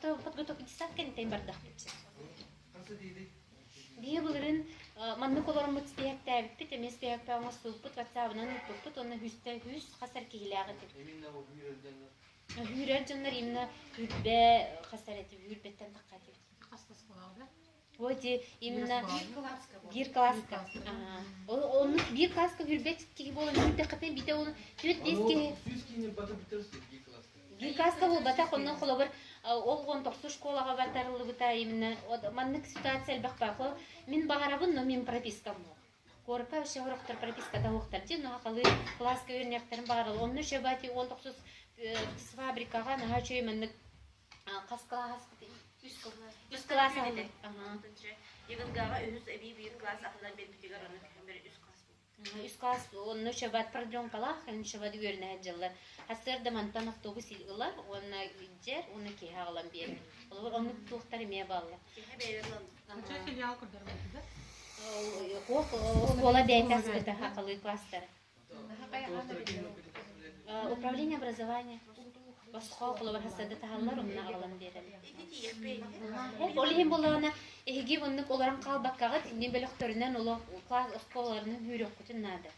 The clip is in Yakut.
Ото подготовка детсадка интэн бардахпыт. Биһи былырын маннык олороммут спиһэктээбиппит, эмиэ спиһэкпэ оҥостубуппут, ватсабынан ыыппыппыт уонна үстэ үс хас эр киһилээх этибит. Үүрэр дьоннор именно үүрбэ хас эр этибит, үүрбэттэн тахха этибит. Ой, ди именно биир класска. Оннук биир класска үүрбэт киһи буолан үүрдэххитинэ биитэ ол түөрт биэс киһи. Биир класска буолбатах, онно холобур ол уон тохсус школаҕа батарыллыбыта именно маннык ситуация элбэх баар. Мин баҕарабын, но мин пропискам суох. Куоракка вообще сорохтор прописката суохтар дии, но сахалыы класска үөрэниэхтэрин баҕараллар. Онно еще бати уон тохсус фабрикаҕа наһаа үчүгэй маннык хас кылаас үс кылаас аһыллар. Ивангаҕа үһүс эбии биир класс аһыллан биэрбитигэр ону бир үс класс Үс класс онно шабат продленкалаах шабат үөрэнэ сылдьаллар. Сарсыарда мантан автобус ылар уонна илдьэр уонна киэһэ аҕалан биэрэр. Холобур, оннук туохтар эмиэ бааллар. Киэһэ бэйэлэрин Ача филиал көрдөрбөтүгэр? Ох, оскуола бэйэтэ аспыта сахалыы класстара. Управление образования. Босхо холобур хасады таһаллар, онно аҕалан биэрэллэр. Ол иһин буоллаҕына, эһиги оннук олорон хаалбаккаҕыт, иннин бөлөхтөрүнэн олох класс оскуолаларынан үүрүөххүтүн наада.